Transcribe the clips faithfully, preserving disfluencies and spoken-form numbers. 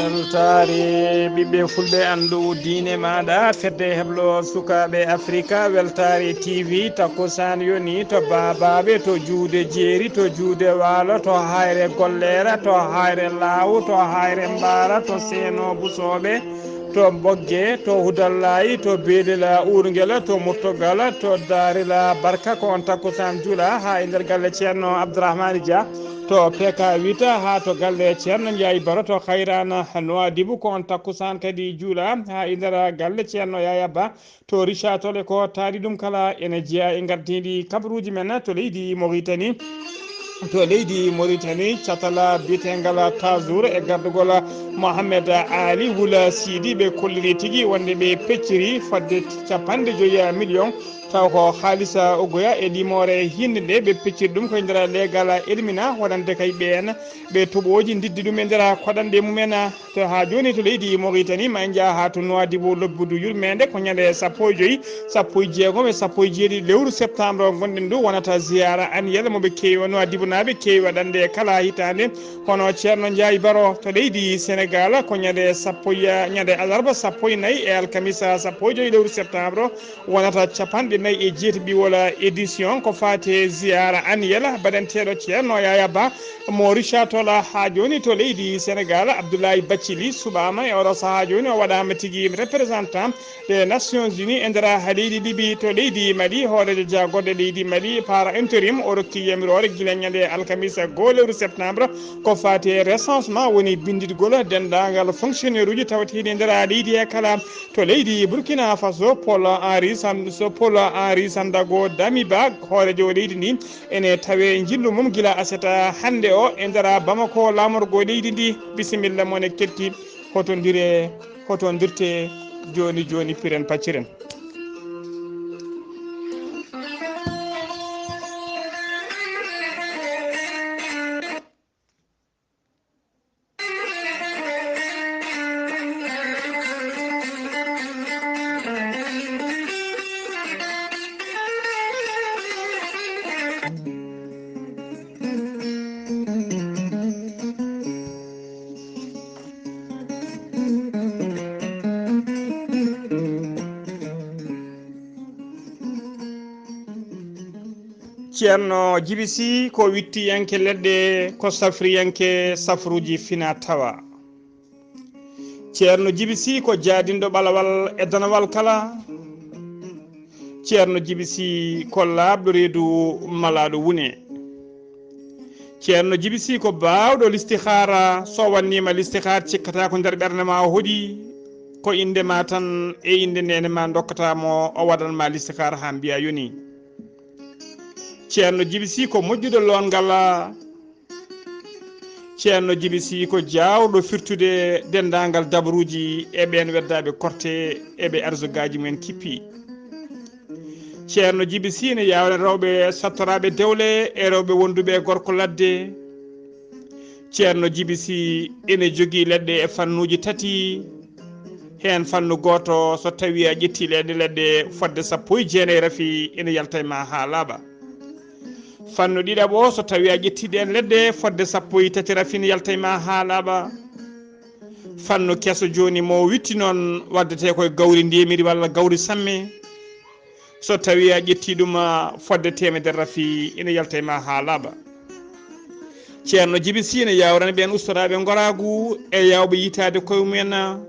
Weltaare ɓiɓɓe fulɓe, anndu diine maaɗa, fedde heblo sukaaɓe Afrika, Weltaare T V, takkusaan yoni to Baabaaɓe, to Juude Jeeri, to Juude Waalo, to Hayre Golleera, to Hayre Laawu, to Hayre Mbaara, to Seeno Busooɓe, to Bogge, to Hudallayi, to Beelila Uurngela, to Murtogala, to Daarila Barka, ko on takkusaan juula haa e nder galle Ceerno Abdourahmane Dia, to P K Wita, haa to galle Ceerno Ndiaye Baro, to Kayraana Nouadhibou, ko on takkusaan kadi juula haa e nder galle Ceerno Yaya Ba, to Richard Toll, ko taari ɗum kala ene jeyaa e ngardiiɗi kabaruuji men to leydi Mauritanie. To leydi Mauritanie, catala biyeteengala Tazour e gardugol Mohamed Ali Wula Sidi, ɓe kolliri tigi wonde ɓe pecciri fodde capanɗe joyi million, taw ko haalisa uggoya e limoore hinnde nde. Ɓe pecciri ɗum koye nder leegal Elmina, wonande kay ɓeen ɓe toɓooji ndiddi ɗum e nder koɗanɗe mumen. To haa jooni to leydi Mauritanie, ma en njah haa to Nouadhibou lobbudu yurmeende, ko ñande sappo e joyi, sappo e jeegom e sappo e jeeɗiɗi lewru septembre o ngonɗen ndu, wonata ziyaara annuel mo ɓe keewi, Nouadhibou naaɓe keewi waɗande kala hitaande. Hono Ceerno Ndiaye Baro to leydi Sénégal, ko ñande sappo e, ñande alarba sappo e nayi e alkamisa sappo e joyi lewru septembre o, wonata capanɗe nayi e jeetati ɓiwol édition, ko faati e ziyaara annuel baɗanteeɗo Ceerno Yaya Ba mo Richard Toll haa jooni to leydi Sénégal. Abdoulaye Bathily suɓaama e oɗo sahaa jooni, o waɗaama tigi représentant des Nations Unies e nder leydi Libi to leydi Mali. Hooreejo jaagorɗe leydi Mali par intérim, o rokki yamiroore gila ñande alkamisa goo lewru septembre, ko faati e recensement, woni binnditgol denndaangal fonctionnaire uji tawateeɗi e nder leydi he kala. To leydi Burkina Faso, Paul Henri San-, so Paul Henri Sandago Damiba, hooreejo leydi ndi, ene tawee njillu mum gila aset hannde o e nder Bamako, laamorgo leydi ndi. Bisimilla mon e ketti, hotondire, hotondirte jooni jooni, piren pacciren. Ceerno Jibi Sy ko wittiyanke leɗɗe, ko safriyanke safruuji fina tawa. Ceerno Jibi Sy ko jaadinɗo ɓalawal e danawal kala. Ceerno Jibi Sy ko laaɓɗo reedu malaaɗo wune. Ceerno Jibi Sy ko baawɗo listihaara. So wanniima listihaar, cikkata ko nder ɓernde ma o hoɗi, ko innde ma tan e innde neene ma ndokkata mo, o waɗan ma listihaar haa mbiya yoni. Ceerno Jibi Sy ko moƴƴuɗo loongal. Ceerno Jibi Sy ko jaawɗo firtude denndaangal dabaruuji e ɓeen weddaaɓe korte e ɓe arzugaaji mumen kippi. Ceerno Jibi Sy ne yaawna rewɓe sottoraaɓe dewle e rewɓe wonduɓe e gorko ladde. Ceerno Jibi Sy ene jogii leɗɗe e fannuuji tati. Heen fannu gooto, so tawii a ƴettii leɗɗe, leɗɗe fodde sappo e jeenayi rafi, ene yalta e ma haa laaɓa. Fannu ɗiɗaɓo o, so tawii a ƴettii ɗeen leɗɗe fodde sappo e tati rafi, ene yalta e ma haa laaɓa. Fannu keso jooni mo witti noon, waddetee ko e gawri ndemiri walla gawri samme. So tawii a ƴettii ɗum, a, fodde teemedere rafi, ene yalta e ma haa laaɓa. Ceerno Jibi Sy ene yaawrani ɓeen ustoraaɓe ngoraagu e yaawɓe yitaade koye mumen.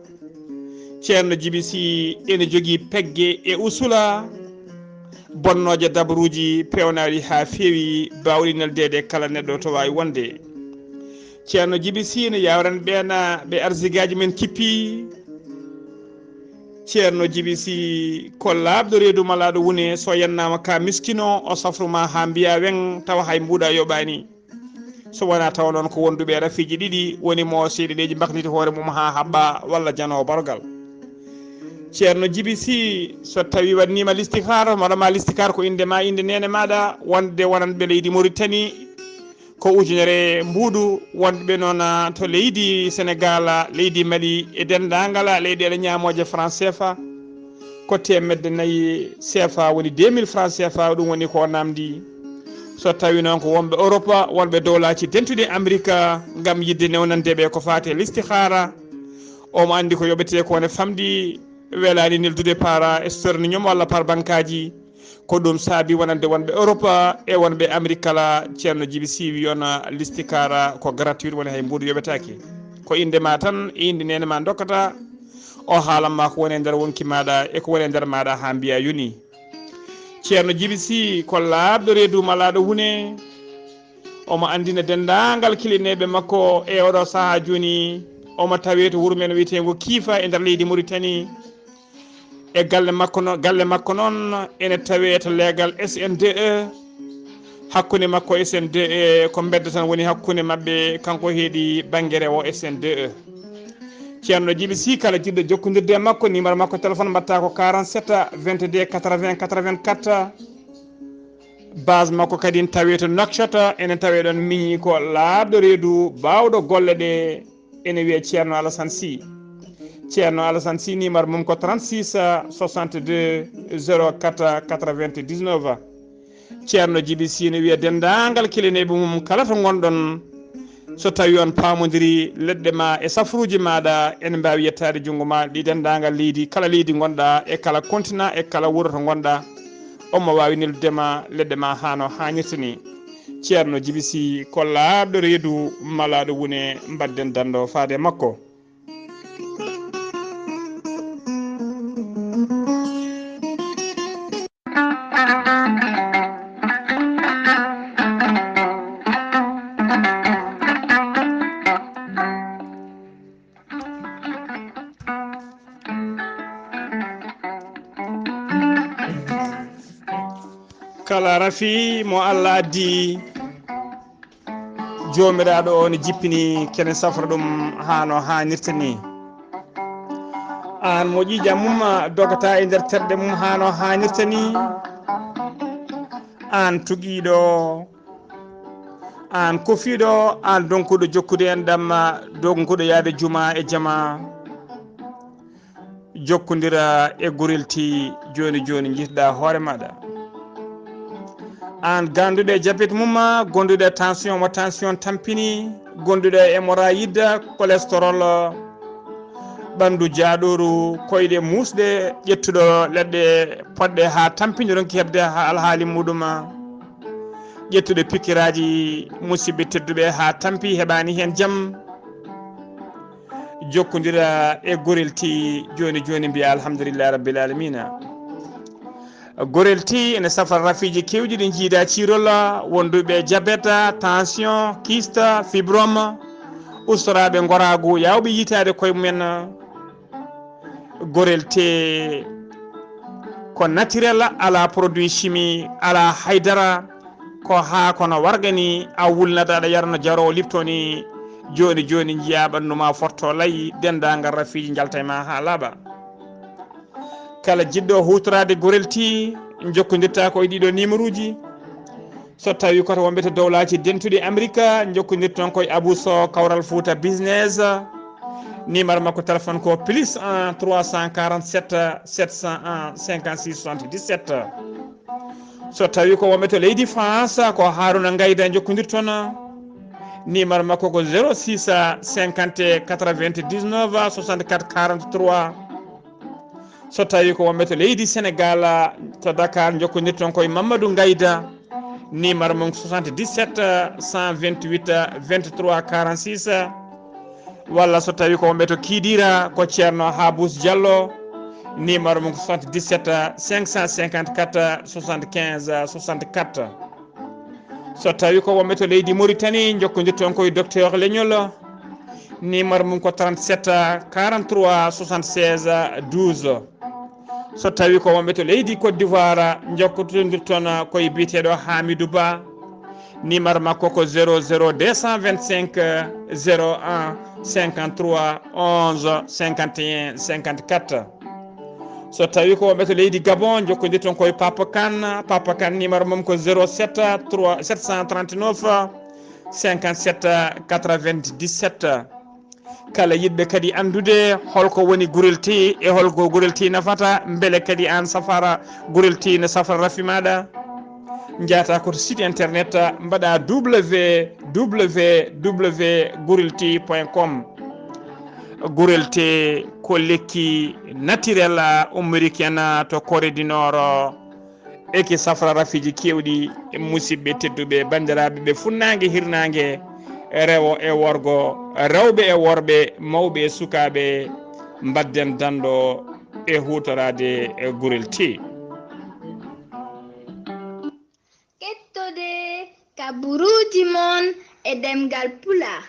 Ceerno Jibi Sy ene jogii pegge e usula bonnooje dabaruuji peewnaaɗi haa feewi, baawɗi neldeede kala neɗɗo to waawi wonde. Ceerno Jibi Sy ene yaawrani ɓeen ɓe arzigaaji men kippi. Ceerno Jibi Sy ko laaɓɗo reedu malaaɗo wune, so yennaama ka miskino, o safru ma haa mbiya weŋ, tawa hay mbuuɗa yoɓaani. So wonaa tawa noon ko wonduɓe e rafiiji ɗiɗi woni mo seeɗi leydi mbakniti hoore mum haa haɓɓa walla janoowo barogal. Ceerno Jibi Sy, so tawii waɗniima listihaar, waɗama listihaar ko innde ma, innde neene maaɗa, wonde wonanɓe leydi Mauritanie, ko ujunere mbuuɗu, wonɓe noon to leydi Senegal, leydi Mali e denndaangal leyɗeele ñaamooje franc C F A, ko teemedde nayi C F A, woni deux mille franc C F A, ɗum woni ko o naamndi. So tawii noon ko wonɓe Europe, wonɓe dowlaaji dentuɗi Amerika, ngam yiɗde newnande ɓe ko faati e listihaara, Omo anndi ko yoɓetee ko ne famɗi, welaani neldude par, eh, stornium walla par bankaaji. Ko ɗum saabi wonande wonɓe Europe e wonɓe Amérique kala, Ceerno Jibi Sii wi on, ah, listikaara ko gratuit, woni hay mbuuɗu yoɓetaake. Ko innde ma tan e innde neene ma ndokkata. O haalan ma ko woni e nder wonki maaɗa e ko woni e nder maaɗa haa mbiya yoni. Ceerno Jibi Sii ko laaɓɗo reedu malaaɗo wune. Omo anndina denndaangal kilineeɓe makko e oɗo sahaa jooni. Omo tawee to wuro men wiyeteengo Kiifa e nder leydi Mauritanie. E galle makko no-, galle makko noon ene tawee to leegal S N D E. Hakkunde makko S N D E ko mbedda tan woni hakkunde maɓɓe, kanko heedi bannge rewo S N D E. Ceerno Jibi Sii, kala jiɗɗo jokkondirde e makko, numéro makko téléphone mbaɗata ko quarante-sept vingt-deux quatre-vingts quatre-vingt-quatre. Base makko kadi ene tawee to Nouakchott, ene tawee ɗoon miñi ko laaɓɗo reedu, baawɗo golle ɗe, ene wiyee Ceerno Alassane Sy. Ceerno Alassane Sy, numéro mum ko trente-six soixante-deux zéro quatre quatre-vingt-dix-neuf. Ceerno Jibi Sii ne wiya denndaangal kilineeɓe mum kala to ngonɗon, so tawii on paamondiri leɗɗe ma e safruuji maaɗa, ene mbaawi yettaade junngo ma ɗi denndaangal leydi, kala leydi ngonɗa e kala continent e kala wuro to ngonɗa. Omo waawi neldude ma leɗɗe ma haa no haanirta ni. Ceerno Jibi Sii ko laaɓɗo reedu malaaɗo wune, mbaɗden danndo faade e makko. Kala rafi mo Allah addi, Joomiraaɗo o ne jippini kene safra ɗum haa no haanirta ni. Aan mo ƴiiƴam mum dogata e nder terɗe mum haa no haanirta ni, aan tugiiɗo, aan kofiiɗo, aan donkuɗo jokkude enɗam, donkuɗo yaade juma e jama. Jokkondira e Gorel Tea jooni jooni, njiɗɗa hoore maaɗa. Aan ganduɗo e jabet mum, gonduɗo e tension mo tension tampini, gonduɗo e hémorroïde, cholestérol, ɓandu jaaɗooru, koyɗe muusɗe, ƴettuɗo leɗɗe poɗɗe haa tampini, ronki heɓde haa alhaali muɗum, ƴettuɗo pikiraaji, musiɓɓe tedduɓe, haa tampi heɓaani heen jam. Jokkondira e Gorel Tea jooni jooni, mbiya alhamdulillahi rabbil alamina. Gorel Tea ene safra rafiiji keewɗi ɗi njiida ciirol, wonduɓe jabet, tension, kyste, fibrome, ustoraaɓe ngoraagu, yaawɓe yiitaade koye mumen. Gorel Tea ko naturel, alaa produit chimique, alaa haydara. Ko haa kono warga ni a wulnata, aɗa yarna jaroowo Lipton ni, jooni jooni njiyaa ɓanndu ma fotto lay, denndaangal rafiiji njalta e ma haa laaɓa. Kala jiɗɗo huutoraade Gorel Tea, jokkondirta ko e ɗiɗo numéro uji. So tawii ko to wonɓe to dowlaaji dentuɗi Amérique, jokkondirton ko e Abou Sow, Kawral Fouta Business. Numéro makko téléphone ko plus un trois cent quarante-sept sept cent un cinquante-six soixante-dix-sept. So tawii ko wonɓe to leydi France, ko Haruna Ngayda jokkondirton. Numéro makko ko zéro six cinquante quatre-vingt-dix-neuf soixante-quatre quarante-trois. So tawii ko wonɓe to leydi Sénégal, to Dakar, jokkondirton ko e Mamadou Ngayda. Numéro mum soixante-dix-sept cent vingt-huit vingt-trois quarante-six. Walla so tawii ko wonɓe to Kidira, ko Ceerno Habous Diallo. Numéro mum ko soixante-dix-sept cinq cent cinquante-quatre soixante-quinze soixante-quatre. So tawii ko wonɓe to leydi Mauritanie, jokkondirton ko e Docteur Leñol. Numéro mum ko trente-sept quarante-trois soixante-seize douze. So tawii ko wonɓe to leydi Côte d'Ivoire, jokkotondirton ko e biyeteeɗo Hamidou Ba. Numéro makko ko zéro zéro deux cent vingt-cinq zéro un cinquante-trois onze cinquante et un cinquante-quatre. So tawii ko wonɓe to leydi Gabon, jokkondirton ko e Papa Kane. Papa Kane, numéro mum ko zéro sept trois, sept cent trente-neuf cinquante-sept quatre-vingt-dix-sept. Kala yiɗɓe kadi anndude holko woni Gorel Tea e holko Gorel Tea nafata, mbele kadi aan safara Gorel Tea ne safra rafi maaɗa, njahata ko to site internet, mbaɗa w w w gorel tea point com. Gurel te ko lekki naturel, ah, ummiriki en, ah, to Corée du Nord, ah, eki safra rafiiji keewɗi. Musidɓe tedduɓe, banndiraaɓe ɓe funnaange hirnaange, rewo e worgo, rewɓe e worɓe, mawɓe e sukaaɓe, mbadden danɗo e huutoraade e gurel te. Kettode kaburuuji mon e ɗemngal Pulaar,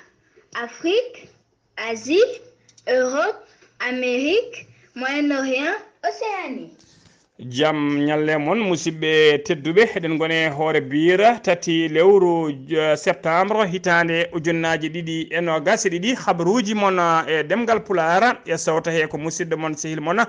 Afrik, Asie, Europe, Amérique, Moyen-Orient, Océanie. Jam ñalle mon, musidɓe tedduɓe. Eɗen ngoni e hoore biira tati lewru, eh, septembre, hitaande ujunnaaji ɗiɗi e noogas e ɗiɗi. Habaruuji mon, eh, e ɗemngal Pulaar e sawta he ko musidɗo mon, sehil mon, ah,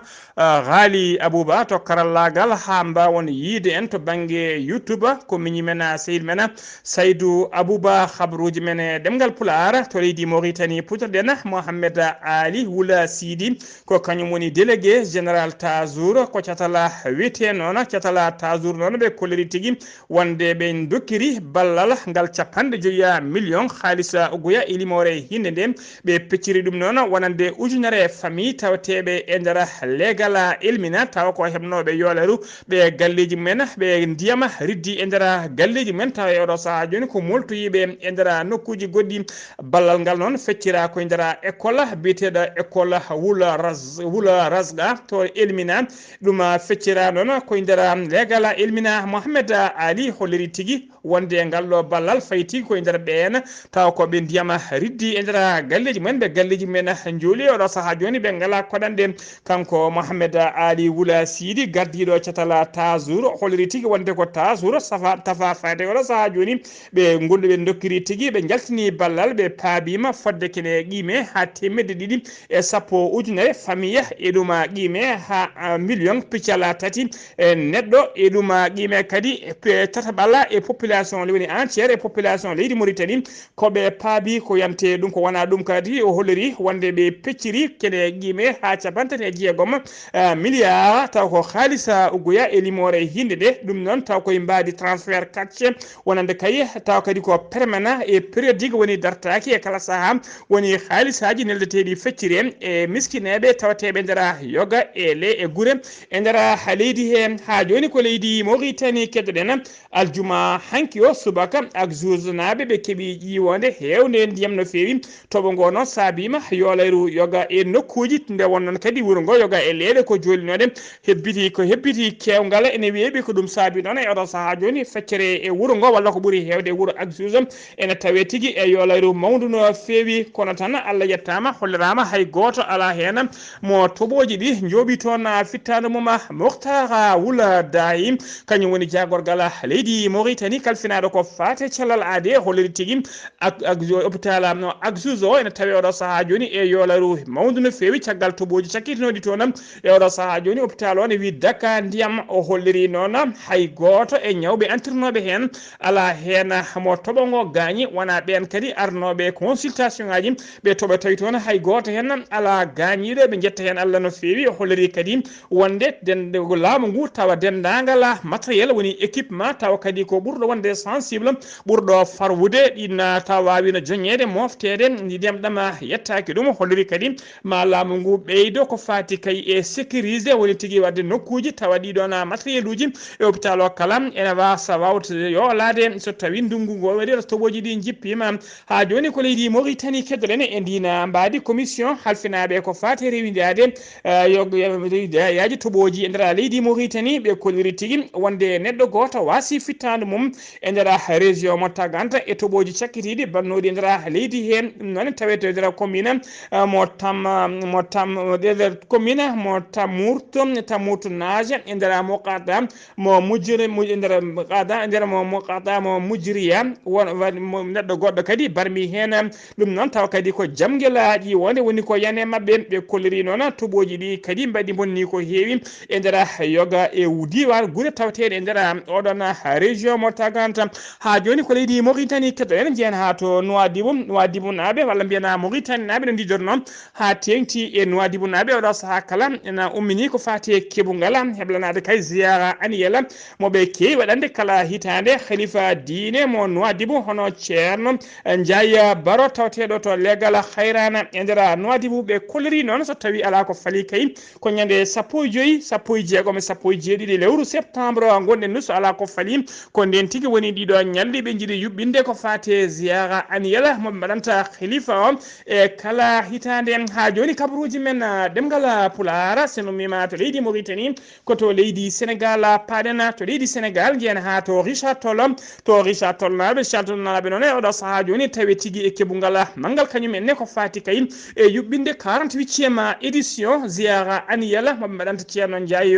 Ghali Abouba to karallaagal, haa mbaawon yiide en to bannge YouTube. Ko miñi men, ah, sehil men, ah, Saydou Abouba. Habaruuji men e ɗemngal Pulaar to leydi Mauritanie, puɗɗorɗen. Mohamed Ali Wula Sidi ko kañum woni délégué général Tazour, ko catala wiyetee noon, catala Tazour noon ɓe kolliri tigi wonde ɓe dokkiri ballal ngal capanɗe joyi million haalisa uguya e limoore hinnde nde. Ɓe pecciri ɗum noon wonande ujunere famille tawateeɓe e nder leegal Elmina, tawa ko heɓnooɓe yoolaru ɓe galleeji mumen, ɓe ndiyam riddi e nder galleeji mumen, tawa e oɗo sahaa jooni ko moltoyiiɓe e nder nokkuuji goɗɗi. Ballal ngal noon feccira ko e nder école biyeteeɗo école Wula Raz-, Wula Razga to Elmina. Ɗum, ah, feccira noon ko e nder leegal Elmina. Mohamed Ali holliri tigi wonde ngal ɗo ballal fayti ko e nder ɓeen, tawa ko ɓe ndiyam riddi e nder galleeji mumen, ɓe galleeji mumen njooli. Oɗo sahaa jooni ɓe ngalaa koɗanɗe. Kanko Mohamed Ali Wula Sidi, gardiiɗo catala Tazour, holliri tigi wonde ko Tazour safa, tafa fayde oɗo sahaa jooni ɓe ngonɗo ɓe dokkiri tigi, ɓe njaltini ballal, ɓe paabiima fodde kene qiime haa teemedde ɗiɗi e sappo ujunere famille, e ɗum qiime haa, ah, million piccala tati e neɗɗo, e ɗum qiime kadi pe-, tataɓala e population, woni entière e population leydi Mauritanie, ko ɓe paabi ko yante ɗum. Ko wona ɗum kadi, o holliri wonde ɓe pecciri kene qiime haa capanɗe tati e jeegom, ah, milliard, taw ko haalisa uguya e limoore hinnde nde. Ɗum noon taw koye mbaadi transfert cash wonande kay, taw kadi ko permanent e périodique, woni dartaaki e kala sahaa, woni haalisaaji neldeteeɗi feccire e miskineeɓe tawateeɓe nder yoga e le e gure e nder leydi he. Haa jooni ko leydi Mauritanie keddoɗen. Aljuma hanki o subaka, Agzouznaaɓe ɓe keɓi ƴiiwoonde heewnde ndiyam no feewi. Toɓo ngo noon saabiima yoolayru yoga e nokkuuji, nde wonnoon kadi wuro ngo yoga e leeɗe ko joolinoɗe hebbiti, ko hebbiti keewngal ene weeɓi. Ko ɗum saabi noon e oɗo sahaa jooni feccere e wuro ngo, walla ko ɓuri heewde e wuro Agzouza, ene tawee tigi e yoolayru mawndu no feewi. Kono tan Allah yettaama, holliraama hay gooto alaa heen mo toɓooji ɗi njooɓi toon fittaandu mum. Mokhtara Wula Dahi, kañum woni jaagorgal leydi Mauritanie kalfinaaɗo ko faate cellal aadee, holliri tigi ak-, ak-, hôpital, um, Agzouza o ene tawee oɗo sahaa jooni e yoolaru mawndu no feewi caggal toɓooji cakkitinooɗi toon. E oɗo sahaa jooni hôpital o ne wii daka ndiyam, o holliri noon hay gooto e ñawɓe antirnooɓe heen alaa heen mo toɓo ngo gaañi, wonaa ɓeen kadi arnooɓe consultation ngaaji ɓe toɓa tawi toon hay gooto heen alaa gaañiiɗo, ɓe njetta heen Allah no feewi. O holliri kadi wonde dende laamu ngu tawa denndaangal matériel woni équipement tawa kadi ko ɓurɗo wonde sensible, ɓurɗo farwude, ɗin tawa waawino joñeede, mofteede, ndiyam ɗam yettaaki ɗum. Holliri kadi ma laamu ngu ɓeydo ko faati kay e sécuriser, woni tigi waɗde nokkuuji tawa ɗiɗon matériel uji e hôpital o kala ene waasa wawde yoolaade so tawi ndunngu ngo waɗi toɓooji ɗi njippiima. Haa jooni ko leydi Mauritanie keddoɗen e ndiin mbaadi commission halfinaaɓe ko faati e rewindaade, eh, yo-, yo-, yaaji toɓooji e nder leydi Mauritanie. Ɓe kolliri tigi wonde neɗɗo gooto waasi fittaandu mum e nder région mo Tagant e toɓooji cakkitiiɗi bannooɗi e nder leydi heen. Ɗum noon tawete e nder commune, eh, mo Tam-, mo Tam-, e nder commune mo Tamourto, Tamourto Nage, e nder Moukata, mo Mujri-, Muj-, e nder Moukata, e nder mo Moukata, mo Mujriya, won, wa-, mo neɗɗo goɗɗo kadi barmi heen. Ɗum noon tawa kadi ko jamngelaaji wonde woni ko yane maɓɓe, ɓe kolliri noon toɓooji ɗi kadi mbaɗi bonni ko heewi e nder yoga e diiwaan gure tawateeɗe e nder oɗon région mo tagant. Haa jooni ko leydi Mauritanie keddoɗen, njeyen haa to Nouadhibou. Nouadhibou naaɓe walla mbiyen Mauritanie naaɓe no ndijorno haa teeŋti e Nouadhibou naaɓe oɗo sahaa kala ena ummini ko faati e keɓungal heblanaade kay ziyaara annuel mo ɓe keewi waɗande kala hitaande khalifa diine mo Nouadhibou, hono Ceerno Njaay Baro tawateeɗo to leegal Hayrana e nder Nouadhibou. Ɓe kolliri noon so tawi alaa ko fali kay ko ñande sappo e joyi, sappo e jeegom e sappo e jeeɗiɗi lewru septembre ngonɗen ndu, so alaa ko fali ko ndeen tigi woni ɗiɗo ñalɗi ɓe njiɗi yuɓɓinde ko faati e ziyaara annuel mo ɓe mbaɗanta khalifa o e kala hitaande. Haa jooni kabaruuji men, ah, ɗemngal Pulaar, so en ummiima to leydi Mauritanie, ko to leydi Senegal paaɗen. To leydi Senegal, njeyen haa to Richard Toll. To Richard Toll naaɓe, Richard Toll naaɓe noon e oɗo sahaa jooni tawi tigi e keɓungal manngal kañum en ne ko faati kay e yuɓɓinde quarante-huitième édition ziyaara annuel mo ɓe mbaɗanta Ceerno Njaay,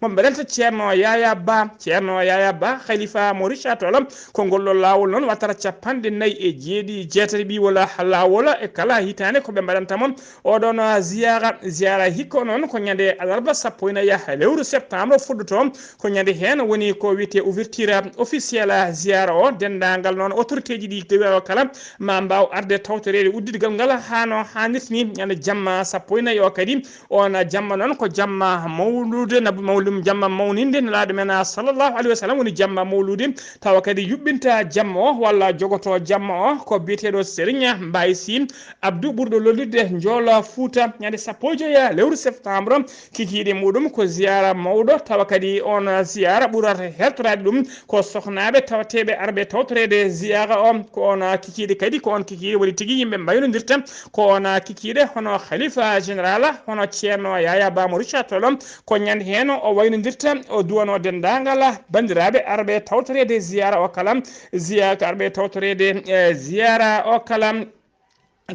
mo ɓe mbaɗanta Ceerno Yaaya Ba. Ceerno Yaaya Ba, khalifa mo Richard Toll, ko ngol ɗo laawol noon, watara capanɗe nayi e jeeɗi, jeetati ɓiwol laawol e kala hitaande ko ɓe mbaɗanta mo oɗon ziyaara. Ziyaara hikka o noon ko ñande alarba sappo e nayi lewru septembre fuɗɗoto. Ko ñande heen woni ko wiyetee ouverture officielle ziyaara o. Denndaangal noon autorité ji ɗi kewi o kala ma mbaaw arde tawtoreede udditgol ngal haa no haanirta ni. Ñande jamma sappo e nayi o kadi, oon jamma noon ko jamma mawlude, nabi mawlum, jamma mawninde Nelaaɗo men, ah, sallallahu alayhi wa sallam, woni jamma mawlude. Tawa kadi yuɓɓinta jamma o walla jogoto jamma o ko biyeteeɗo Serigne Mbaye Sy Abdou, ɓurɗo lollude Njoolo Fuuta. Ñande sappo e joyi lewru septembre, kikiiɗe muɗum ko ziyaara mawɗo, tawa kadi oon ziyaara ɓurata hertoraade ɗum ko sohnaaɓe tawateeɓe arɓe tawtoreede ziyaara o. Ko oon kikiiɗe kadi, ko oon kikiiɗe woni tigi yimɓe mbaynondirta. Ko oon kikiiɗe hono khalifa général, hono Ceerno Yaaya Ba mo Richard Toll, ko ñande heen o waynondirta, o duwanoo denndaangal banndiraaɓe arɓe tawtoreede ziyaara o kala, ziya-, arɓe tawtoreede, eh, ziyaara o kala.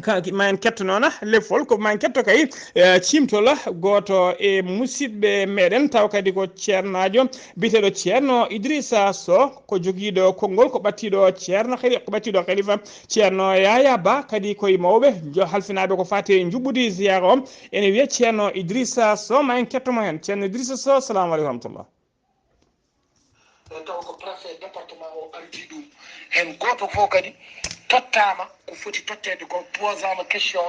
Ka-, ma en ketto noon lefol, ko ma en ketto kay, eh, ciimtol gooto e musidɓe meɗen, taw kadi ko ceernaajo biyeteeɗo Ceerno Idrissa Sow, ko jogiiɗo konngol, ko ɓattiiɗo ceerno, khali-, ko ɓattiiɗo khalifa Ceerno Yaaya Ba, kadi koye mawɓe jo-, halfinaaɓe ko faati e njuɓɓudi ziyaara o. Ene wiyee Ceerno Idrissa Sow, ma en ketto mo heen. Ceerno Idrissa Sow, assalamu aleykum wa rahmatullah. E taw ko préfet département o ardi ɗum. Heen gooto fof kadi tottaama ko foti totteede ko, posaama question,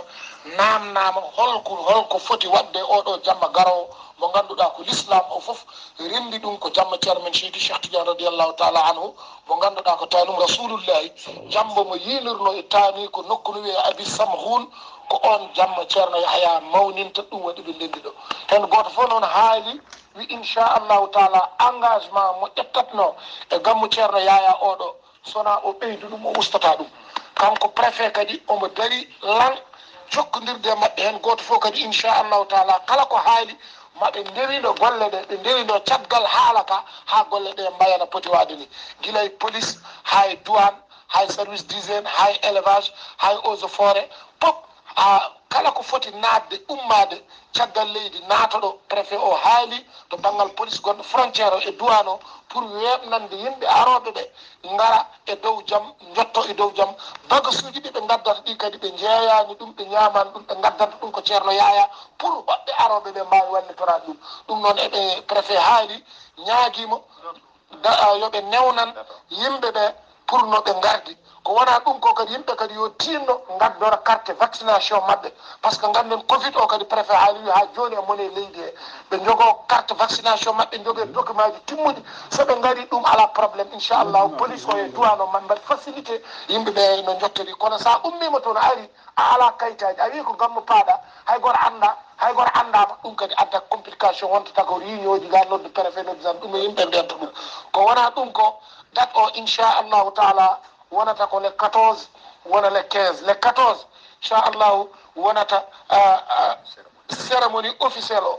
naamnaama holko, holko foti waɗde oɗo jamma garoowo mo ngannduɗaa ko l'islam o fof renndi ɗum, ko jamma Ceerno men Seydi Cheikh Tidiane radiyallahu taala anhu, mo ngannduɗaa ko taanum Rasulullahi, jamma mo yiilirno e taani ko nokku no wiyee Abi Samhun, ko oon jamma Ceerno Yahya mawninta, ɗum waɗi ɓe ndenndi ɗo. Heen gooto fof noon haali, wi inchallahu taala engagement mo ƴettatno e gammu Ceerno Yaya oɗo, sona o ɓeydu ɗum, o ustata ɗum. Kanko préfet kadi omo dari lan jokkondirde e maɓɓe, heen gooto fof kadi inchallahu taala kala ko haali maɓe ndewindo golle ɗe, ɓe ndewindo caggal haala ka haa golle ɗe mbayana poti waade ni, gila e police haa e douane, haa e service d'hygiène, haa e élevage, haa e eaux et forêt, pop, a, kala ko foti naatde, ummaade caggal leydi, naata ɗo. Préfet o haali to banngal police gonɗo frontière o e douane o pour weeɓnande yimɓe arooɓe ɓe ngara e dow jam, njotto e dow jam. Bagasuuji ɗi ɓe ngaddata ɗi kadi ɓe njeeyaani ɗum, ɓe ñaamaani ɗum, ɓe ngaddanta ɗum ko Ceerno Yaaya pour hoɓɓe arooɓe ɓe mbaawi wallitoraade ɗum. Ɗum noon eɓe, préfet haali, ñaagiima da-, a, yo ɓe newnan yimɓe ɓe pour no ɓe ngardi. Ko wona ɗum ko kadi yimɓe kadi yo tinno ngaddora carte vaccination maɓɓe. Par ce que ngannden covid o kadi préfet haali wi haa jooni e mone leydi he. Ɓe njogoo carte vaccination maɓɓe, njogee document ji timmuɗi. So ɓe ngari ɗum alaa problème. Inchallah, police o e douane o maɓe mbaɗi facilité yimɓe ɓe no njottori. Kono so a ummiima toon a ari, a alaa kayitaaji, a wii ko gammu paaɗa, hay gooto anndaa, hay gooto anndaama, ɗum kadi addat complication, wontata ko réunion ji, ga noddu préfet, noddu tan, ɗum e yimɓe mbiyanta ɗum. Ko wona ɗum ko, date o, inchallahu taala, wonata ko le quatorze, wona le quinze. Le quatorze, inchallahu, wonata, ah, ah, cérémonie officielle o.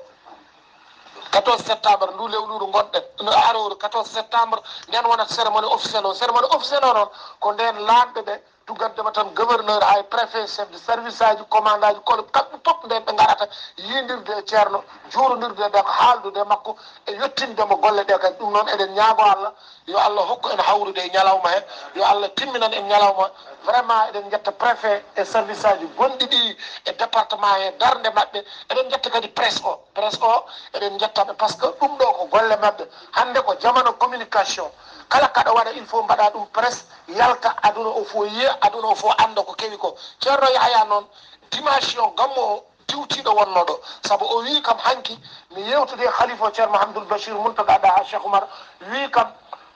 Quatorze septembre, ndu lewru ndu ngonɗen, no arooru, quatorze septembre, nden wonata cérémonie officielle o. Cérémonie officielle o noon, ko nden laamɓe ɓe Tuggantema tan gouverneur, hay préfet, chef de service aji, commandant aji, kono kamɓe fof nden ɓe ngarata yiidirde e ceerno, juurondirde e makko, haaldude e makko e yettinde mo golle ɗe. Kadi ɗum noon eɗen ñaago Allah, yo Allah hokku en hawrude e ñalawma he, yo Allah timminan en ñalawma. Vraiment eɗen jetta préfet e service aji gonɗi ɗi e département he, darnde maɓɓe. Eɗen jetta kadi presse o, presse o eɗen jettaɓe, par ce que ɗum ɗo ko golle maɓɓe. Hannde ko jamano communication, kala kaɗa waɗa il faut mbaɗa ɗum presse, yalta aduna o fof yiya, aduna o fof annda ko kewi ko. Ceerno Yahaya noon, dimension gammu o diwtiiɗo wonnoɗo, sabu o wii kam hanki mi yewtude e khalifa o Ceerno Mahamadul Bachir Muntaga Daha Cheikh Oumar, wii kam,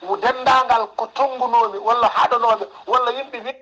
denndaangal ko tonngunoomi walla haɗanooɓe walla yimɓe wi-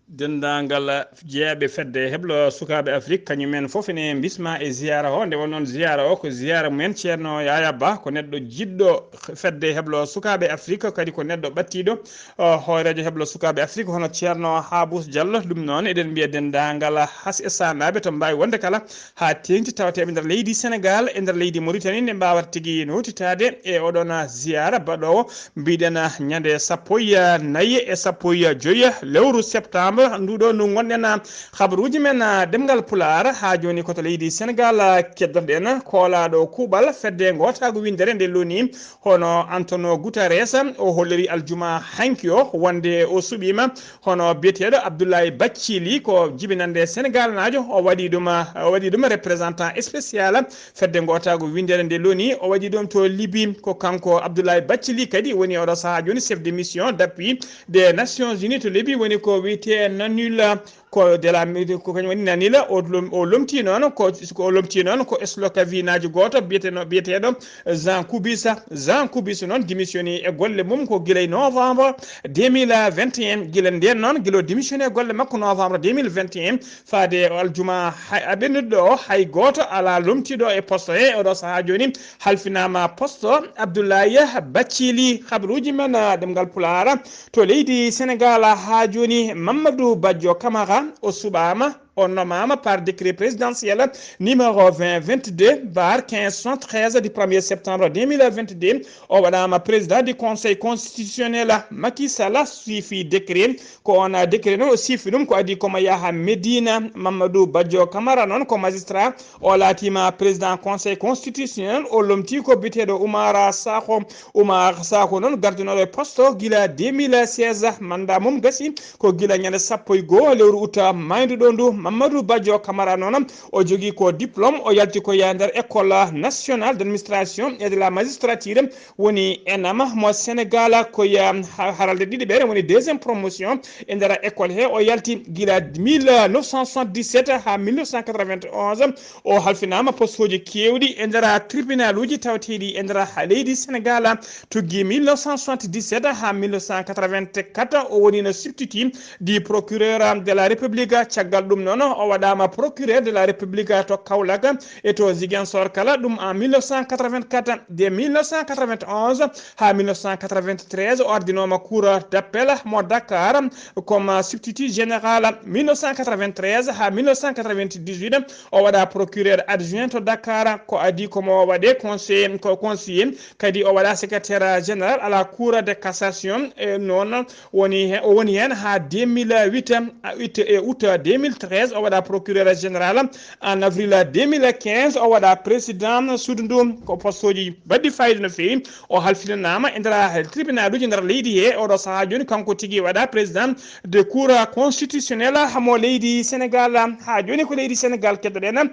Denndaangal jeyaɓe fedde heblo sukaaɓe Afrik, kañum en fof ene mbisma e ziyaara o. Nde wonnoon ziyaara o ko ziyaara mumen Ceerno Yaya Ba, ko neɗɗo jiɗɗo fedde heblo sukaaɓe Afrik, kadi ko neɗɗo ɓattiiɗo hooreejo heblo sukaaɓe Afrik hono Ceerno Habous Diallo. Ɗum noon eɗen mbiya denndaangal has e sahnaaɓe to mbaawi wonde kala haa teeŋti tawateeɓe nder leydi Senegaal e nder leydi Moritani nde mbaawata tigi nowtitaade e oɗon ziyaara baɗoowo mbiɗen ñande sappo e nayi e sappo e joyi lewru septembre nduɗo ndu gonɗen. Habaruuji men ɗemngal Pulaar haa jooni ko to leydi Senegaal keddotoɗen koolaaɗo kuuɓal fedde ngootaagu winndere nde loni hono Antonio Guterres o holliri aljuma hanki o wonde o suɓiima hono biyeteeɗo Abdoulaye Bathily ko jibinannde Senegaalnaajo o waɗi ɗum o waɗi ɗum représentant spécial fedde ngootaagu winndere nde loni o waɗi ɗum to Libi. Ko kanko Abdoulaye Bathily kadi woni oɗo sahaa jooni chef de mission d'appui des Nations Unies to Libi woni ko wiyetee Nanula ko de la ko kañum woni Nanila o lom- o lomti noon ko ko o lomti noon ko Slovakianaajo gooto biyeteno biyeteeɗo Jean Kubis. Jean Kubis noon démissioni e golle mum ko gila e novembre deux mille vingt et un gila ndeen noon gila o démissioni e golle makko novembre deux mille vingt et un faade o aljuma hay aɓennuɗo o hay gooto alaa lomtiiɗo e poste he oɗo sahaa jooni halfinaama poste Abdoulaye Bathily. Habaruuji men ɗemngal Pulaar to leydi Senegaal haa jooni Mamadou Badio Camara o suɓaama o nomaama par décret présidentiel numéro vingt vingt-deux bar quinze soixante-treize du premier septembre deux mille vingt-deux o waɗaama président du conseil constitutionnel. Macky Sall siifi décret ko on décret noon o siifi ɗum ko adii komo yaha Médina. Mamadou Badio Camara noon ko magistrat o laatiima président conseil constitutionnel o lomtii ko biyeteeɗo Oumar Sakho. Oumar Sakho noon gardinooɗo e poste o gila deux mille seize mandat mum gasi ko gila ñande sappo e goo lewru uta maayduɗo ndu. Mamadou Badio Camara noon o jogii ko diplôme o yalti ko yaha nder école nationale d'administration et de la magistrature woni ENAM mo Senegaal ko yaha haralde ɗiɗi ɓere woni deuxième promotion e nder école he o yalti gila mille neuf cent soixante-dix-sept haa mille neuf cent quatre-vingt-onze. O halfinaama poste uji keewɗi e nder tribunaluuji tawateeɗi e nder leydi Senegaal. Tuggi mille neuf cent soixante-dix-sept haa mille neuf cent quatre-vingt-quatre o wonino substitut du procureur de la République. Caggal ɗum noon o waɗaama procureur de la République to Kaolack e to Ziguinchor kala ɗum en mille neuf cent quatre-vingt-quatre. De mille neuf cent quatre-vingt-onze haa mille neuf cent quatre-vingt-treize o ardinooma cour d'appel mo Dakar comme substitut général. Mille neuf cent quatre-vingt-treize haa mille neuf cent quatre-vingt-dix-huit o waɗa procureur adjoint to Dakar ko adii komo waɗe conseiller ko conseiller kadi o waɗa secrétaire général à la cour de cassation e noon woni o woni heen haa deux mille huit e août deux mille treize o waɗa procureur général. En avril deux mille quinze o waɗa président suudu ndu ko poste uji baɗɗi fayida no feewi. O halfinanaama e nder tribunaluuji nder leydi he oɗo sahaa jooni kanko tigi waɗa président de cour constitutionnel mo leydi Senegaal. Haa jooni ko leydi Senegaal keddoɗen.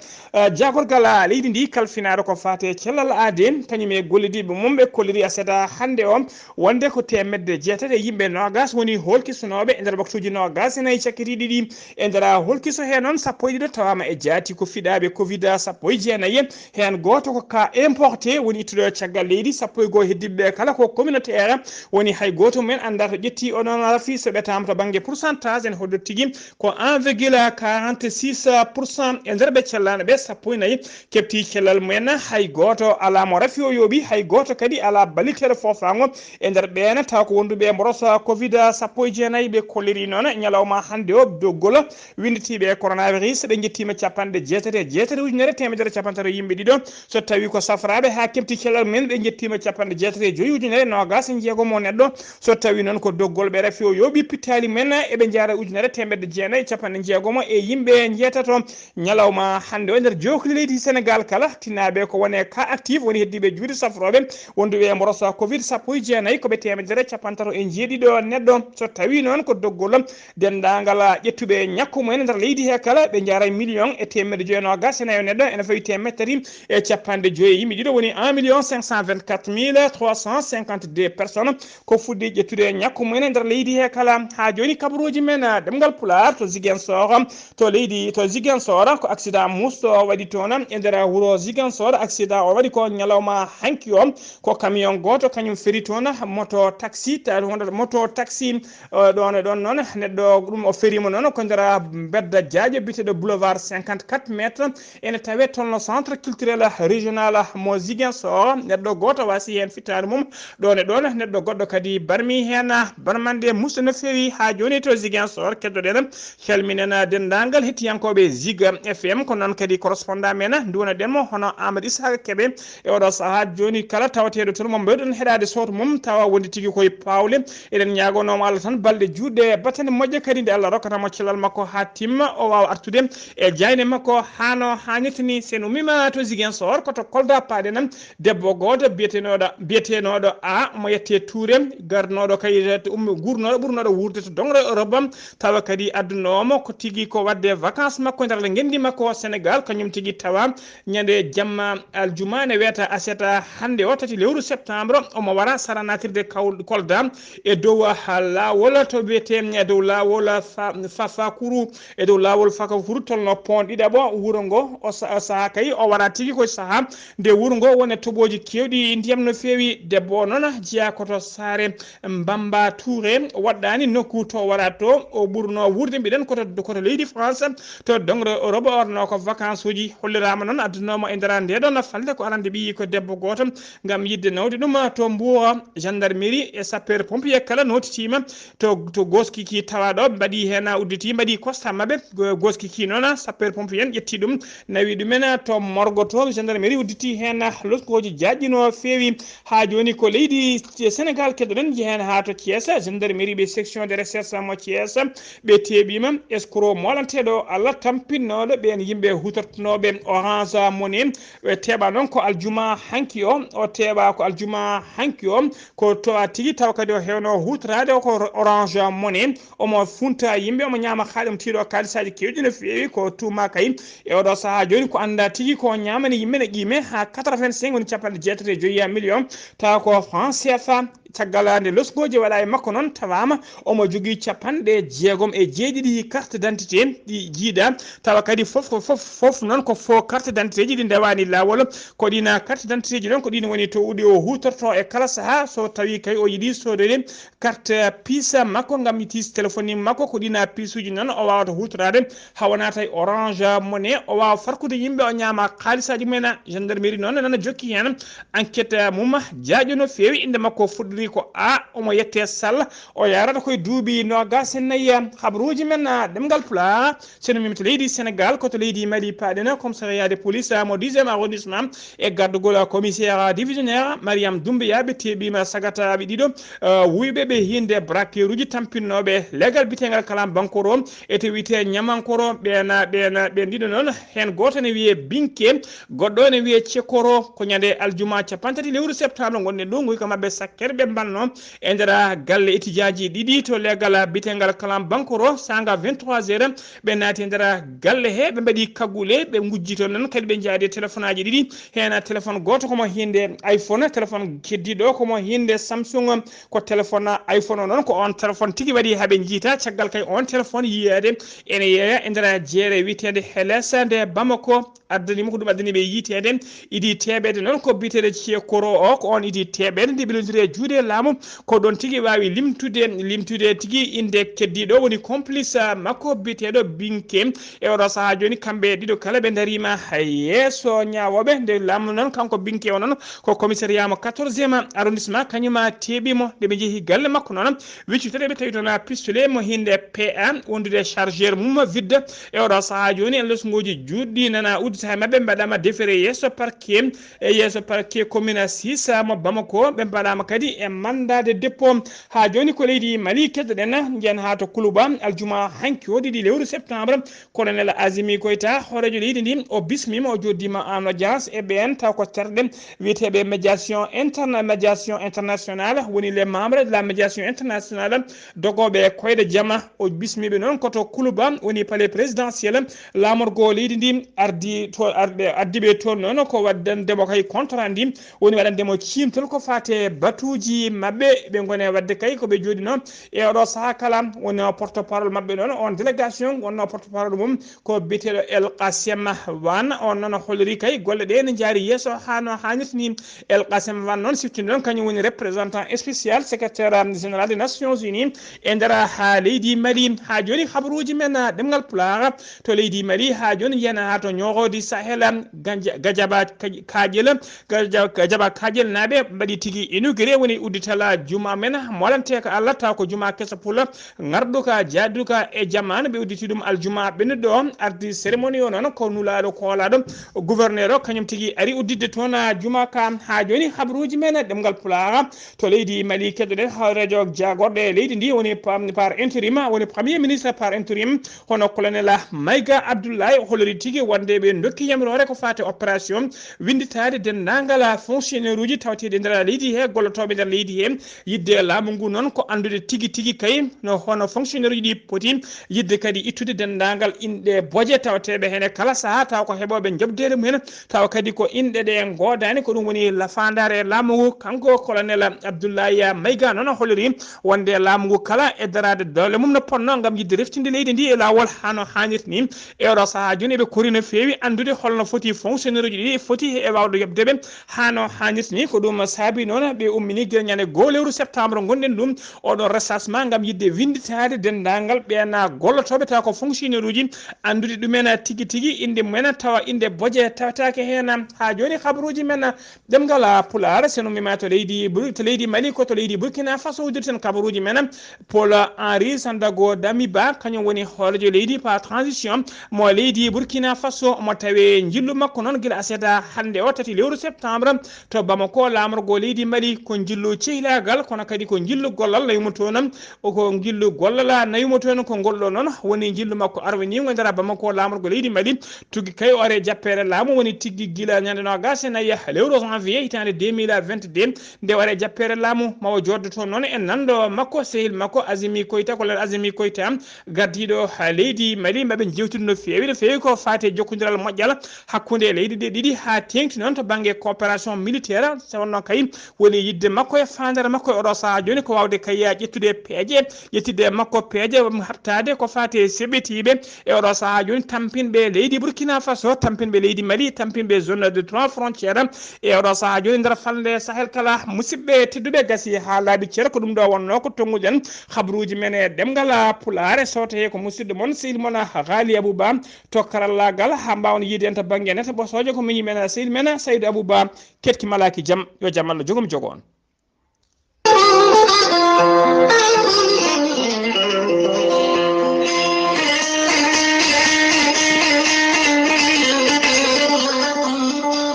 Jaagorgal leydi ndi kalfinaaɗo ko faati e cellal aade kañum e gollidiiɓe mum ɓe kolliri aset hannde o wonde ko teemedde jeetati e yimɓe noogas woni holkisunooɓe e nder waktuuji noogas e nayi cakkitiiɗi ɗi. E nder holkiso he noon sappo e ɗiɗo tawaama e jaati ko fiɗaaɓe covid sappo e jeenayi. Heen gooto ko cas importé woni ittuɗo caggal leydi sappo e goo heddiiɓe ɓe kala ko communautaire woni hay gooto mumen anndaa to ƴetti onon rafi so ɓetaama to bannge pourcentage en hoddot tigi ko un virgule quarante six pour cent e nder ɓe cellaaɓe ɓe sappo e nayi keɓti cellal mumen hay gooto alaa mo rafi o yooɓi hay gooto kadi alaa balliteeɗo foofaango e nder ɓeen taw ko wonduɓe e mborosa covid sappo e jeenayi ɓe kolliri noon ñalawma hannde o doggol winnditiiɓe E coronavirus, ɓe njettiima capanɗe jeetati e jeetati ujunere teemedere capanɗe tati yimɓe ɗiɗo. So tawii ko safraaɓe haa keɓti cellal mum en, ɓe njettiima capanɗe jeetati e joyi ujunere noogaas e jeegom o neɗɗo. So tawii noon ko doggol ɓe rafi o yooɓi pittaali mum en, eɓe njaara ujunere teemedde jeenayi e capanɗe jeegom e yimɓe njeetato. Ñalawma hannde o nder jookli leydi Senegaal kala, tinaaɓe ko wone cas actif woni heddiiɓe juuɗe safrooɓe wonduɓe e mboroso covid sappo e jeenayi, ko ɓe teemedere capanɗe tato e jeeɗiɗo neɗɗo. So tawii noon ko doggol denndaangal ƴettuɓe ñakku mumen nder leydi he kala, ɓe njaara million e teemedde joyi e noogaas e nayo neɗɗo, ene fawi teemedde tati e capanɗe joyi e yimɓe ɗiɗo, woni un million cinq cent vingt-quatre mille trois cent cinquante-deux personnes. Ko fuɗɗi ƴettude ñakku mumen nder leydi he kala. Haa jooni kabaruuji men, ah, ɗemngal Pulaar to Ziguinchor, to leydi, to Ziguinchor, ko accident musto waɗi toon e nder wuro Ziguinchor. Accident o waɗi ko ñalawma hanki o. Ko camion gooto, kañum feri toon moto taxi, ta-, moto taxi, eh, ɗoon e ɗoon noon, neɗɗo ɗum o feriima noon ko nder mbedda jaaƴo biyeteeɗo boulevard cinquante-quatre mètres, ene tawee toon no centre culturel régional mo Ziguinchor. Neɗɗo gooto waasi heen fittaandu mum, ɗoon e ɗoon neɗɗo goɗɗo kadi barmi heen barmande musto no feewi. Haa jooni to Ziguinchor, keddoɗen, calminen denndaangal hettiyankooɓe Zig F M, ko noon kadi correspondant men, nduwanaɗen mo hono Amadou Isaka Kebe. E oɗo sahaa jooni, kala tawateeɗo toon mo mbeɗon heɗaade sawtu mum, tawa wondi tigi koye paawle. Eɗen ñaagonoo mo Allah tan balɗe juutɗe e battane moƴƴe kadi, nde Allah rokkata mo cellal makko haa timma, o waawa artude e jaaynde makko haa no haanirta ni. So en ummiima to Ziguinchor, ko to Kolda paaɗen, debbo gooto biyetenooɗo, biyetenooɗo A, omo yettee Touré, garnooɗo kay to ummi-, guurnooɗo, ɓurnooɗo wuurde to Dongre Europe, tawa kadi addunoomo ko tigi ko waɗde vacances makko nder ngenndi makko Senegaal, kañum tigi tawa ñande jamma aljuma ne wiyata aset hannde o, tati lewru septembre, omo wara sara natirde kaw-, Kolda e dow, ah, laawol to wiyetee, e dow laawol Fa-, Fafakuru, e dow laawol Fakafuru tolno pont ɗiɗaɓo wuro ngo. O sa-, sahaa kay o wara tigi ko sahaa nde wuro ngo woni toɓooji keewɗi ndiyam no feewi. Debbo o noon jeyaa ko to saare Mbamba Touré, waɗɗaani nokku to wara to. O ɓurno wuurde, mbiɗen, ko to, ko to leydi France, to Dongre Europe, o waɗno ko vacances uji. Holliraama noon, addunooma e nder nde ɗon falnde ko arande ɓiyi ko debbo gooto ngam yiɗde nawde ɗum to Mbour. Gendarmerie e sapeur pompier kala nootitiima to, to goskiki tawaɗo, mbaɗi heen udditi, mbaɗi constat maɓɓe. Go-, goskiki noon, sapeur pompier en ƴetti ɗum, nawi ɗumen to morgue to. Gendarmerie udditi heen loskooji jaaƴɗi no feewi. Haa jooni ko leydi Senegaal keddoɗen, njehen haa to Thiès. Gendarmerie ɓe section de recherche mo Thiès, ɓe teeɓiima escroc moolanteeɗo Allah tampinnooɗo ɓeen yimɓe hutortonooɓe Orange Money. Ɓe teeɓa noon ko aljuma hanki o, o teeɓa ko aljuma hanki o, ko to a tigi taw kadi o heewno huutoraade o ko Orange Money. Omo funta yimɓe, omo ñaama kaalis, omo tiiɗo kaalisaaji keewɗi no feewi. Ko tuuma kay e oɗo sahaa jooni ko annda tigi ko ñaamani yimɓe ne qiime haa quatre-vingt-cinq woni capanɗe jeetati e joyi million, tawa ko franc C F A. Caggal nde loskooji waɗa e makko noon, tawaama omo jogii capanɗe jeegom e jeeɗiɗi carte d'identité ɗi jiiɗa, tawa kadi fof, fof, fof noon ko fo carte d'identité ji ɗi ndewaani laawol. Ko ɗiin carte d'identité ji noon, ko ɗiin woni to ɗi o huutorto e kala sahaa, so tawii kay o yiɗi soodede carte puce makko ngam yiɗi téléphone makko, ko ɗiin puce uji noon o waawata huutoraade. Haa wonaa tawi Orange Money o waawa farkude yimɓe, o ñaama kaalisaaji mumen. Gendarmerie noon nana jokki heen enquête mum jaaƴo no feewi. Innde makko fuɗɗori ko A, omo yettee Sall, o yaarata koye duuɓi noogaas e nayi. Habaruuji men, ah, ɗemngal Pulaar, so en mbiima to leydi Senegaal, ko to leydi Mali paaɗen, commissariat de police mo dixième arrondissement e gardugol commissaire divisionnaire Mariam Doumbouya, ɓe teeɓiima sagataaɓe ɗiɗo, ah, wuyɓe ɓe hiinde braqueur uji tampinnooɓe leegal biyeteegal Kalam Bankoro e to wiyetee Ñamankoro. Ɓeen, ɓeen, ɓeen ɗiɗo noon, heen gooto ne wiyee Binke, goɗɗo ne wiyee Cekoro. Ko ñande aljuma capanɗe tati lewru septembre ngonɗen ɗo, nguyka maɓɓe sakkere ɓe mbanno e nder galle étudiant ji ɗiɗi to leegal biyeteegal Kalam Bankoro, saanga vingt-trois heures. Ɓe naati e nder galle he, ɓe mbaɗi kaggule, ɓe ngujji toon noon kadi ɓe njaadi e téléphone aji ɗiɗi. Heen téléphone gooto ko mo hiinde iPhone, téléphone keddiiɗo ko mo hiinde Samsung. Ko téléphone iPhone o noon, ko oon téléphone tigi waɗi haa ɓe njiita. Caggal kay oon téléphone yiyeede ene yeeya e nder jeere wiyeteende Helesa nde Bamako, addani mo ko ɗum addani ɓe yiiteede. Idi teeɓeede noon ko biyeteeɗo Cekoro o, ko oon idi teeɓeede nde ɓe londiri e juuɗe laamu, ko ɗon tigi waawi limtude, limtude tigi innde keddiiɗo woni complice makko biyeteeɗo Binke. E oɗo sahaa jooni, kamɓe ɗiɗo kala ɓe ndariima yeeso ñaawooɓe. Nde laamu noon, kanko Binke o noon, ko commissariat mo quatorzième arrondissement, kañuma teeɓi mo. Nde ɓe njehi galle makko noon, wiccude ɓe tawi toon pistolet mo hinde P A, wondude chargeur mum vide. E oɗo sahaa jooni, en lesnguuji juutɗi nana uddita e maɓɓe, mbaɗaama déféré yeeso parquet, e yeeso parquet commune six mo Bamako. Ɓe mbaɗaama kadi e mandat de dépôt. Haa jooni ko leydi Mali keddoɗen, njiyen haa to Kuluba, aljuma hanki o ɗiɗi lewru septembre, colonel Azimi Goïta, hooreejo leydi ndi, o bismiima, o jooɗdiima en audience e ɓeen taw ko terɗe wiyeteeɓe médiation interne, médiation internationale, woni les membres de la médiation internationale, dogooɓe koyɗe jama. O bismiiɓe noon ko to Kuluba, woni palais présidentiel, laamorgo leydi ndi ardi to, arde, addi ɓe toon noon ko waɗdande mo kay contrat ndi, woni waɗande mo ciimtol ko faate batuuji maɓɓe, ɓe ngone waɗde kay ko ɓe jooɗino e oɗo sahaa kala. Woni porte parole maɓɓe noon, on délégation wonno porte parole mum ko biyeteeɗo El Qasem Wan. On noon holliri kay golle ɗe ne njaari yeeso haa no haanirta ni. El Qasem Wan noon siftini noon kañum woni représentant spécial secrétaire général des Nations Unies e nder haa leydi Mali. Haa jooni habaruuji men, ah, ɗemngal Pulaar to leydi Mali. Haa jooni njiyen haa to Ñoxoodi Sahel, Ganja-, Gajaba Kaj-, Kaaƴel, Gaja-, Gajaba Kaaƴel naaɓe mbaɗi tigi inauguré, woni uddital juma men molanteeka Allah, taw ko juma keso pula, ngarduka, jaaduka e jamaanu. Ɓe udditi ɗum aljuma ɓennuɗo o. Ardi cérémonie o noon ko nulaaɗo koolaaɗo gouverneur o, kañum tigi ari udditde toon juma ka. Haa jooni habaruuji men ɗemngal Pulaar to leydi Mali keddoɗen hooreejo jaagorɗe leydi ndi woni pa-, par intérim, woni premier ministre par intérim, hono colonel Maïga Abdoulaye, o holliri tigi wonde ɓe ndokki yamiroore ko faati opération winnditaade denndaangal fonctionnaire uji tawteeɗi nder leydi he, gollotooɓe nder leydi he. Yiɗde laamu ngu noon ko anndude tigi tigi kay no hono fonctionnaire uji ɗi poti, yiɗde kadi ittude denndaangal inɗe boje tawteeɓe heen e kala sahaa taw ko heɓooɓe njoɓdeele mumen, tawa kadi ko inɗe ɗe ngoodaani. Ko ɗum woni lafaandaare laamu ngu. Kanko colonel Abdoulaye Maïga noon o holliri wonde laamu ngu kala e daraade doole mum no potnoo ngam yiɗde reftinde leydi ndi e laawol haa no haanirta ni. E oɗo sahaa jooni eɓe kori no feewi anndude holno foti fonctionnaire uji ɗi foti e waawde yoɓde ɓe haa no haanirta ni. Ko ɗum saabi noon ɓe ummini gila ñande goo lewru septembre ngonɗen ɗum, oɗo recensement ngam yiɗde winnditaade denndaangal ɓeen gollotooɓe tawa ko fonctionnaire uji, anndude ɗumen tigi tigi innde mumen, tawa innde boje tawataake heen. Haa jooni habaruuji men ɗemngal Pulaar, so en ummiima to leydi Bur-, to leydi Mali, ko to leydi Burkina Faso uddirten kabaruuji men. Paul Henri Sandago Damiba, kañum woni hooreejo leydi par transition mo leydi Burkina Faso, mo tawi njillu makko noon gila aset hannde o, tati lewru septembre, to Bamako, laamorgo leydi Mali. Ko njillu cehilaagal, kono kadi ko njillu gollal, nawi mo toon. O ko njillu gollal, nawi mo toon. Ko ngol ɗo noon woni njillu makko arwaniingo e nder Bamako, laamorgo leydi Mali. Tuggi kay o ari e jappeere laamu, woni tigi gila ñande noogaas e nayi lewru janvier hitaande deux mille vingt-deux, nde o ari e jappeere laamu. Ma o jooɗdo toon noon e nanndo makko, sehil makko Azimi Koyta, colonel Azimi Koyta, gardiiɗo haa leydi Mali. Maɓe njewtidi no feewi, no feewi ko faati e jokkondiral moƴƴal hakkunde leyɗe ɗe ɗiɗi, haa teeŋti noon to bannge coopération militaire. So wonno kay woni yiɗde makko e faandaare makko e oɗo sahaa jooni ko waawde kay ƴettude peeje, ƴettitde e makko peeje, haɓtaade ko faati e seɓetiiɓe e oɗo sahaa jooni, tampinɓe leydi Burkina Faso, tampinɓe leydi Mali, tampinɓe zone de trois frontières e oɗo sahaa jooni nder falnde Sahel kala. Musidɓe tedduɓe, gasi haa laaɓi cer, ko ɗum ɗo wonnoo ko tonnguɗen habaruuji men e ɗemngal Pulaar. So tawii ko musidɗo mon, sehil mon Ghali Abouba to karallaagal, haa mbaawon yiide en to bannge nete ɓosooje, ko miñi men sehil men Saydou Abouba. Keɗki malaaki jam, yo jam Allah jogo mi jogo on.